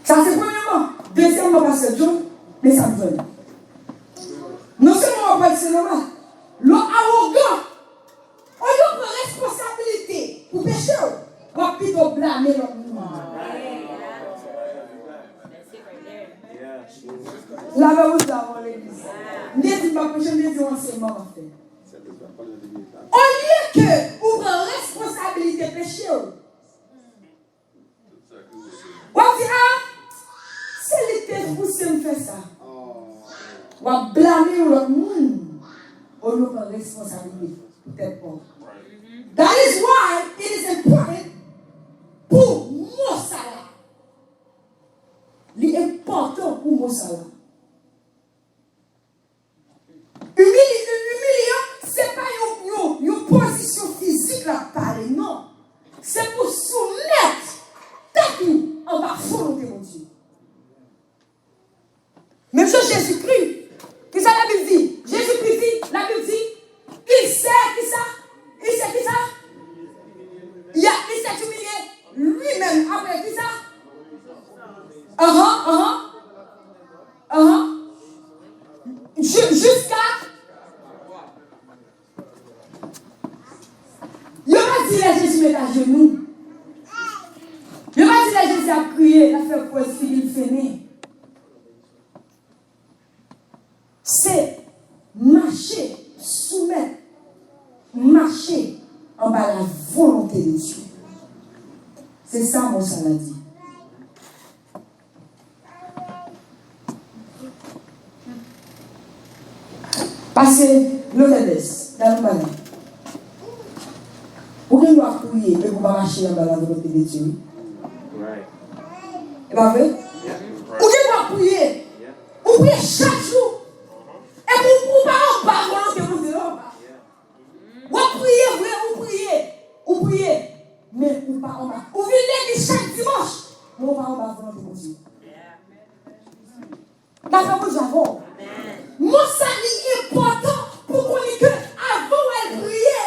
Sa se premyèman. Dezyèmman, pastè John, men sa m jwenn. Non sèlman w ap wè l se nòmal, lè w awogan, olye w pran responsabilite pou peche w, w ap pito blame lòt moun. Lapè Bondye avè w legliz. M te di m p ap preche, m te di yon ansèyman m ap fè. Olye ke ou pran responsabilite peche w, w ap di, a, se li k te pouse m fè sa. W ap blame yon lòt moun olye w pran responsabilite pou tèt pa w. That is why it is important pou mo sa la. Li enpòtan pou mo sa la. Imili-, imiliyan, se pa yon, yon, yon pozisyon fizik l ap pale, non. Se pou soumèt tèt ou anba volonte Bondye. Menm jan Jezikri, kisa Labib di? Jezikri di, Labib di, il s'est, kisa? Il s'est, kisa? Il a, il s'est humilié lui-même. Apre, kisa? Ahan, ahan. Ahan. Ju-, jiska. Yo pa di lè Jezi met ajenou. Yo pa di lè Jezi ap kriye, l ap fè kwè figi l fennen. Se mache, soumèt, mache anba la volonte de Dye. Se sa mo sa la di. Pase lotèdès, gade yon bagay. Ou gen dwa priye, epi ou pa mache anba la volonte de Dye, wi. E pa vre? Ou gen dwa priye. Ou priye chak jou. Epi ou, ou pa anba volonte Bondye, non. W ap priye vre, ou priye, ou priye, men ou pa anba. Ou vin legliz chak dimanch, men ou pa anba volonte Bondye. Lapè Bondye avè w. Mo sa li enpòtan pou konnen ke avan w al priye,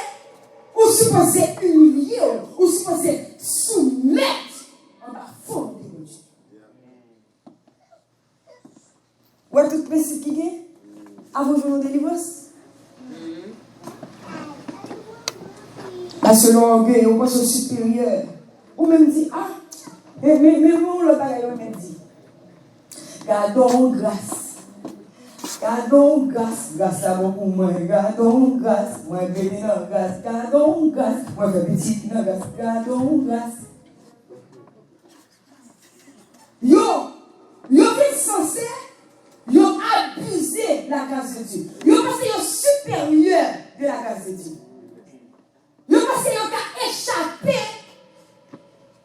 ou sipoze imilye w, ou sipoze soumèt anba volonte Bondye. Wè tout prensip ki gen avan w jwenn yon delivrans. Paske lè w ògeye, ou panse w siperyè. Ou menm di, a, men, men, men yon lòt bagay yo menm di. Gadon yon gras. Gadon yon gras, gras la bon pou mwen. Gadon yon gras, mwen beni nan gras. Gadon yon gras, mwen fè pitit nan gras. Gadon yon gras. Yo, yo vin sanse, yo abize la grâce de Dieu. Yo panse yo siperyè de la grâce de Dieu. Yo panse yo ka echape,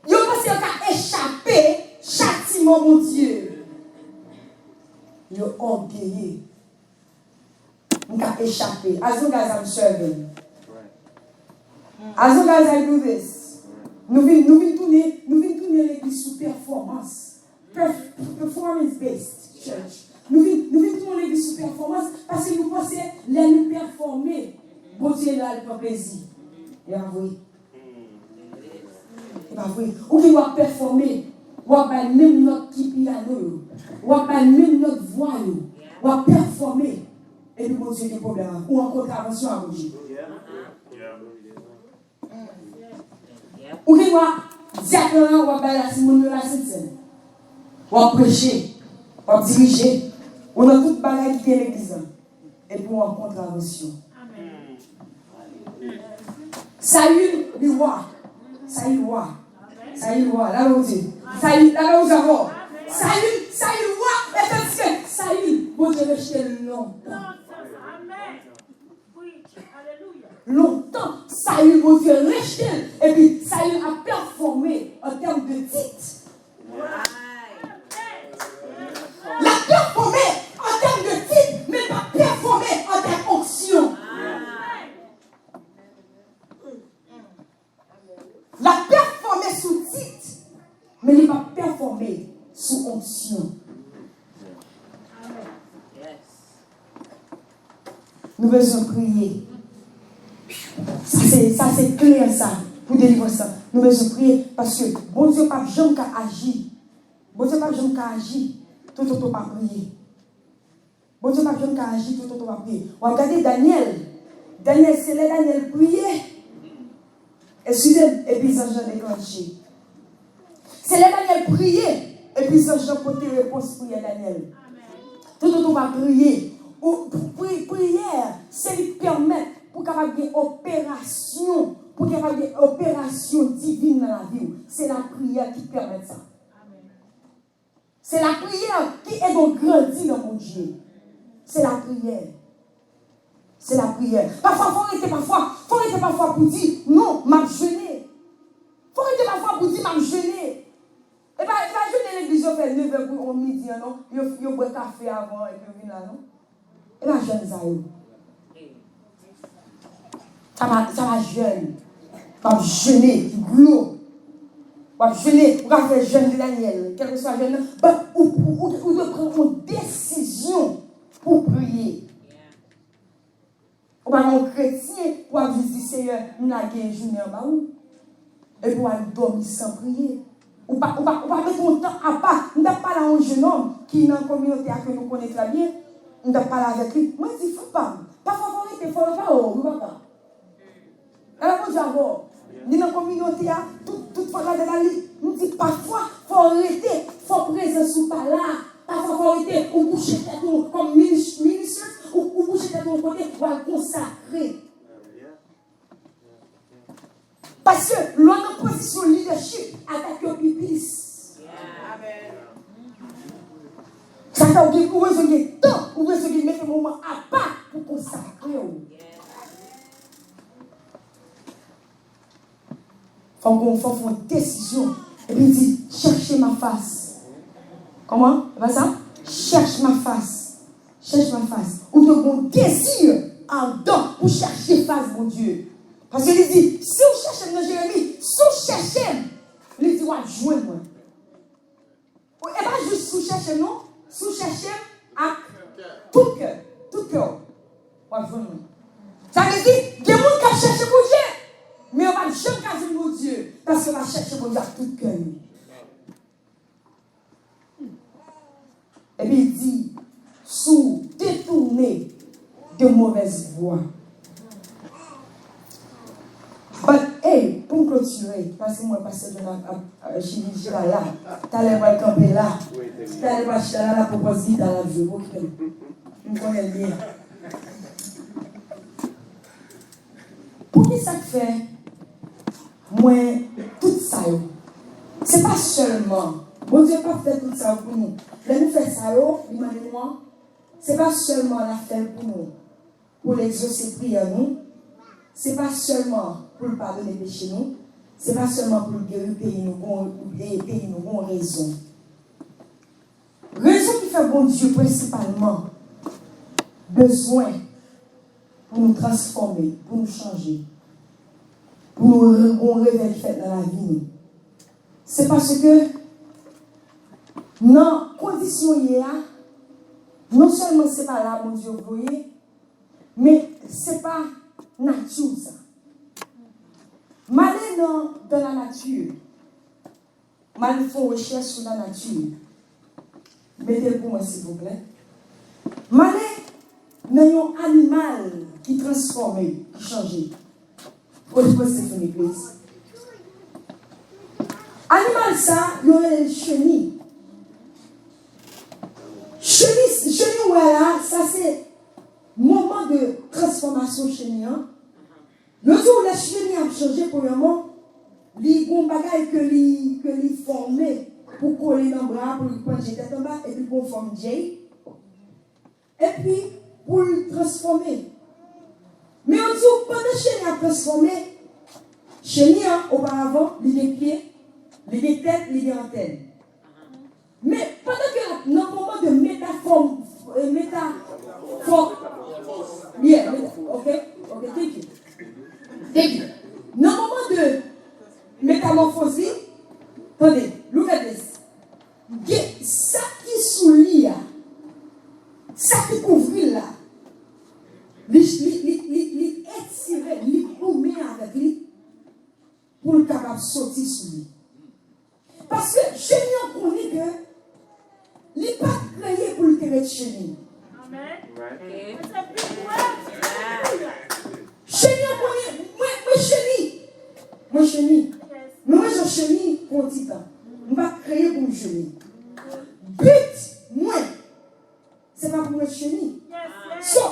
yo panse yo ka echape chatiman Bondye. Yo ògeye. M ka echape. As long as I'm serving. As long as I do this. Nou vin, nou vin tounen, nou vin tounen legliz sou pèfòmans. Perf-, performance based. church. Nou vin, nou vin tounen yon legliz sou pèfòmans paske nou panse lè nou pèfòme, Bondye la, li pran plezi. E pa vre. E pa vre. Ou gen w ap pèfòme, w ap bay menm nòt ki pyano yo, w ap bay menm nòt vwa yo, w ap pèfòme, epi Bondye gen pwoblèm avè w, ou an kontravansyon a Bondye. Ou gen dwa, dyak lan, w ap bay lasimoun yo lasentèn. W ap preche, w ap dirije, ou nan tout bagay ki gen legliz lan. Epi w an kontravansyon. Sayil, li wa. Sayil wa. Sayil wa. Lave w di. Sayil, lave w di ankò. Sayil, Sayil wa. E tandiske Sayil, Bondye rejte l lontan. Lontan, Sayil, Bondye rejte l, epi Sayil ap pèfòme an tèm de tit. L ap pèfòme an tèm de tit, men l pa pèfòme an tèm onksyon. L ap pèfòme sou tit, men li p ap pèfòme sou onksyon. Nou bezwen priye. Sa se, sa se kle sa pou delivrans lan. Nou bezwen priye paske Bondye p ap janm ka aji. Bondye p ap janm ka aji toutotan w pa priye. Bondye p ap janm ka aji toutotan w ap priye. W ap gade Danyèl. Danyèl, se lè Danyèl priye. Eskize m, epi zanj lan deklanche. Se lè Danyèl priye, epi zanj lan pote repons priyè Danyèl. Toutotan w ap priye, ou, pri-, priyè, se li k pèmèt pou kapab gen operasyon, pou kapab gen operasyon divin nan lavi w. Se lapriyè ki pèmèt sa. Se lapriyè ki ede w grandi nan Bondye. Se lapriyè. Se lapriyè. Pafwa, fò w rete pafwa. Fò w rete pafwa pou di, "Non, m ap jene." Fò w rete pafwa pou di, "M ap jene." E pa, e pa jene legliz yo fè nevè pou yon midi an, non. Yo, yo bwè kafe avan epi yo vin la, non. E pa jèn sa yo. Sa pa, sa pa jèn. W ap jene, glo. W ap jene, ou ka fè jèn de Danyèl, kèlkeswa jèn nan. But ou, ou, ou, ou dwe pran yon desizyon pou priye. Ou pa yon kretyen pou w ap jis di, "Seyè, m lage jounen an ba ou." Epi w al dòmi san priye. Ou pa, ou pa, ou pa mete yon tan apa. M t ap pale a yon jenòm ki nan kominote a ke nou konnen trè byen. M t ap pale avèk li. Mwen di, "Frè pa m, pafwa fò w rete, fò w pa, o, wi papa." Gade Bondye avè w. Li nan kominote a, tout, tout fwa ladan la, li, m di, "Pafwa fò w rete, fò prezans ou pa la." Pafwa fò w rete, ou kouche tèt ou kòm minis-, minister, ou, ou kouche tèt ou yon kote, w al konsakre. Paske lè w nan pozisyon lidèchip, atak yo pi plis. Sa fè w gen, ou bezwen gen tan, ou bezwen gen mete moman apa pou konsakre w. Fò w gon, fò w fè yon desizyon. Epi di, "Cherchez ma face." Kòman? E pa sa? "Cherche ma face." Cherche ma face. Ou dwe gon dezi adan pou chèche fas Bondye. Paske li di, "Si w chèche m nan Jeremi, si w chèche m," li di, "W ap jwenn mwen." E pa jis si w chèche m, non. Si w chèche m ak tout kè, tout kè w, w ap jwenn mwen. Sa vle di, gen moun k ap chèche Bondye, men yo p ap janm ka jwenn Bondye, paske yo pa chèche Bondye ak tout kè yo. Epi li di, "Si w detounen de mauvaise voie." But, hey, pou m klotire, paske m wè pastè John ap, ap, ap chita la. Talè l pral kanpe la. Talè l pral chita la, l ap pran pòz gita l ap jwe. Okipe m. M konnen l byen. Poukisa k fè mwen tout sa yo? Se pa sèlman, Bondye p ap fè tout sa yo pou nou. Lè nou fè sa yo, li mande nou an, se pa sèlman l ap fè l pou nou, pou l egzose priyè nou, se pa sèlman pou l padone peche nou, se pa sèlman pou l geri peyi nou, gon, e peyi nou gon rezon. Rezon ki fè Bondye prensipalman bezwen pou nou transfòme, pou nou chanje, pou nou re-, gon revèy ki fèt nan lavi nou, se paske nan kondisyon w ye a, Non sèlman se pa la Bondye voye, men se pa nati w sa. M ale nan, dans la nature. M al fè yon rechèch sou lanati. Mete l pou mwen, silvouplè. M ale nan yon animal ki transfòme, ki chanje. Poze, poze, Stéphanie, please. Animal sa, yo rele l cheni. Cheni, cheni ou wè la, sa se moman de transfòmasyon cheni an. Yo di w lè cheni ap chanje, premyèman, li gon bagay ke li, ke li fòme pou kole nan bra, pou li pran je tèt anba, epi gon fòm J. Epi, pou l transfòme. Men yo di w, pandan cheni ap transfòme, cheni an, oparavan, li gen pye, li gen tèt, li gen antèn. Men, pandan ke l ap nan moman de metafò, eh, metafò, yeah, meta-, ok, ok, thank you. Thank you. Nan moman de metamòfoz li, tande, look at this. Gen sa ki sou li a, sa ki kouvri l la, li, li, li, li, li etire, li goumen avèk li pou l kapab soti sou li. Paske cheni an konnen ke li pa t kreye pou l te ret cheni. Amèn. Right. Cheni an konnen, mwen, mwen cheni. Mwen cheni. Men mwen jan cheni pou yon ti tan. M pa t kreye pou m cheni. But mwen, se pa pou mwen cheni. So,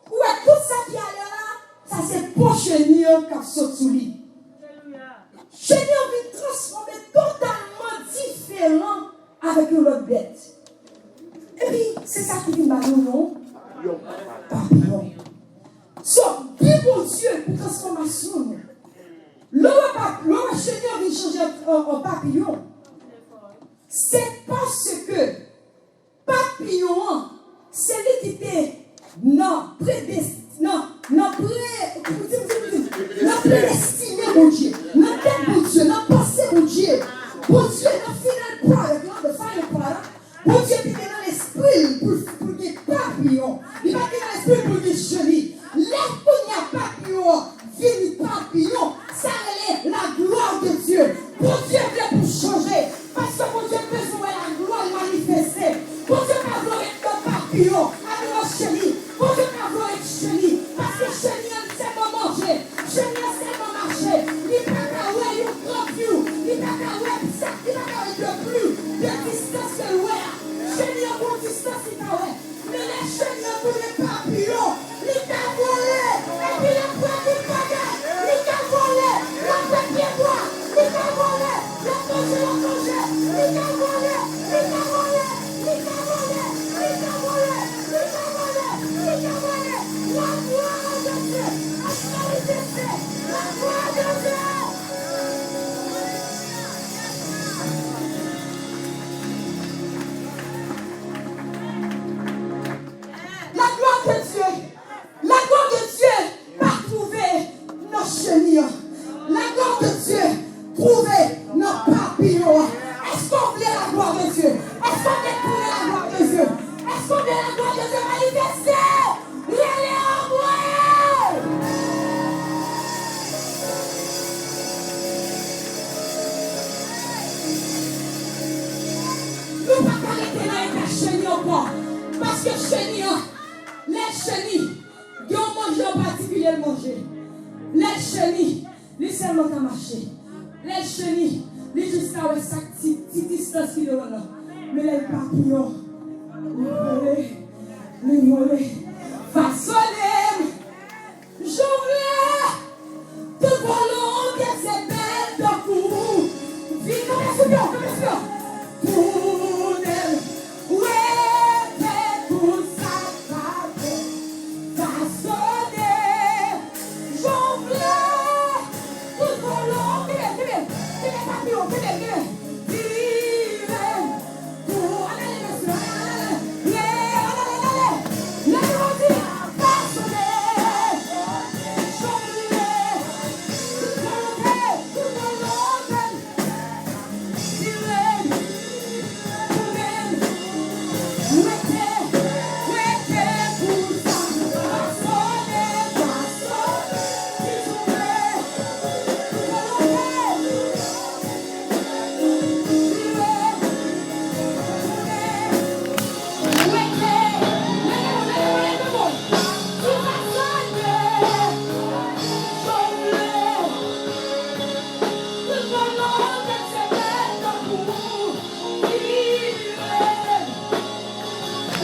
ou wè tout sa ki ale la, sa se po cheni an k ap sot sou li. Cheni an vin transfòme totalman diferan avèk yon lòt bèt. Epi, se sa ki vin ba nou non papiyon. So, bi Bondye pou transfòmasyon nou. Lè w wè pap-, lè w wè cheni an vin chanje an, an, an papiyon, se paske papiyon an, se li ki te nan predest-, nan, nan pre-, di m, di m, di m, nan predestine Bondye, nan tèt Bondye, nan panse Bondye. Bondye nan final product lan, the final product, Bondye te gen nan lespri l pou, pou l gen papiyon. Li pa t gen nan lespri l pou l gen cheni. Lè kounye a papiyon an vin papiyon, sa rele la gloire de Dieu. Bondye vle pou chanje, paske Bondye bezwen wè la gloire manifeste. Bondye pa vle w ret nan papiyon, ale nan cheni. Bondye pa vle w ret cheni, paske cheni an li sèlman manje, cheni an sèlman mache. Li pa ka wè yon gran view, li pa ka wè sa, li pa ka wè de plus, de distance ke l wè a. Cheni an gon distance li ka wè. Men lè cheni an tounen papiyon, li ka vole, epi l ap wè tout bagay. Li ka vole, l ap wè pyebwa. Li ka vole, l ap manje, l ap manje. Li ka vole, li ka vole, li ka vole, li ka vole, li ka vole, li ka vole, li ka vole. La gloire de Dieu est manifestée. La gloire de Dieu. La gloire de Dieu. La gloire de Dieu pa twouve nan cheni an. La gloire de Dieu twouve nan papiyon an. Èske w vle la gloire de Dieu? Èske w vle tounen la gloire de Dieu? Èske w vle la gloire de Dieu manifeste? Rele anmwe! Nou pa ka rete nan eta cheni ankò. Paske cheni an, lè l cheni, gen yon manje an patikilye l manje. Lè l cheni, li sèlman ka mache. Lè l cheni, li jis ka wè sa k ti, ti distans ki devan l lan. Men lè l papiyon, li vole, li vole. Fasone m jan w vle. Tout volonte se bèl tankou. Vin kanpe sou pye w, kanpe sou pye w. Tounen m rete pou sa k pa bon. Fasone jan w vle. Tout volonte, kenbe, kenbe, kenbe papiyon, kenbe, kenbe. Tire. Pou, ale, ale, mesye, ale, ale, ale. Leve, ale, ale, ale. Leve, ale, ale. Fasone. Jan w vle. Tout volonte, tout volonte. Tire. Tounen. Rete.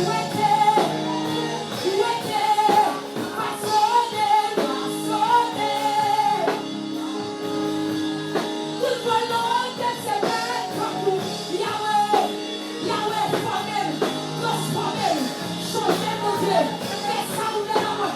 Wete, wete, fasone, fasone. Tout volonte Senyè tankou Yawe, Yawe fòme m, transfòme m, chanje m, Bondye. Fè sa ou vle nan mwen.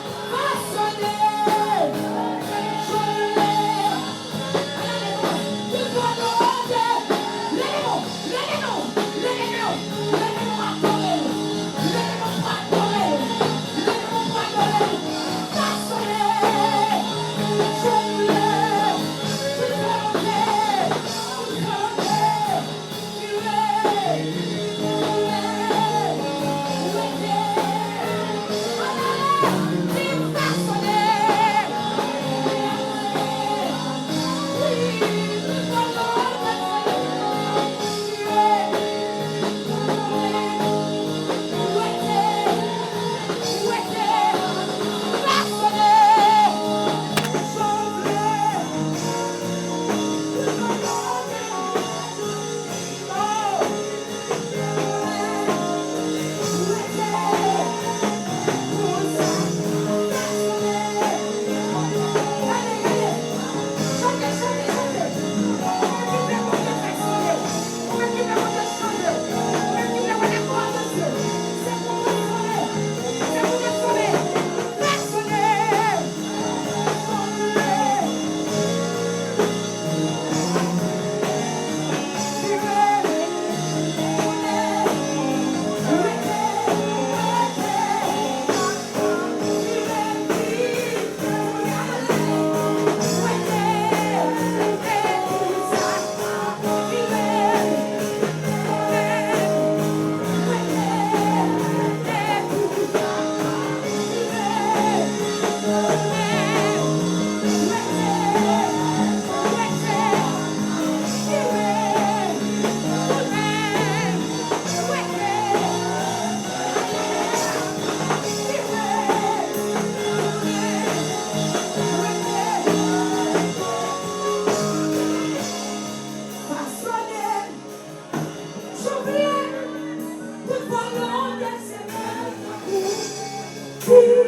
Fasone, chanje.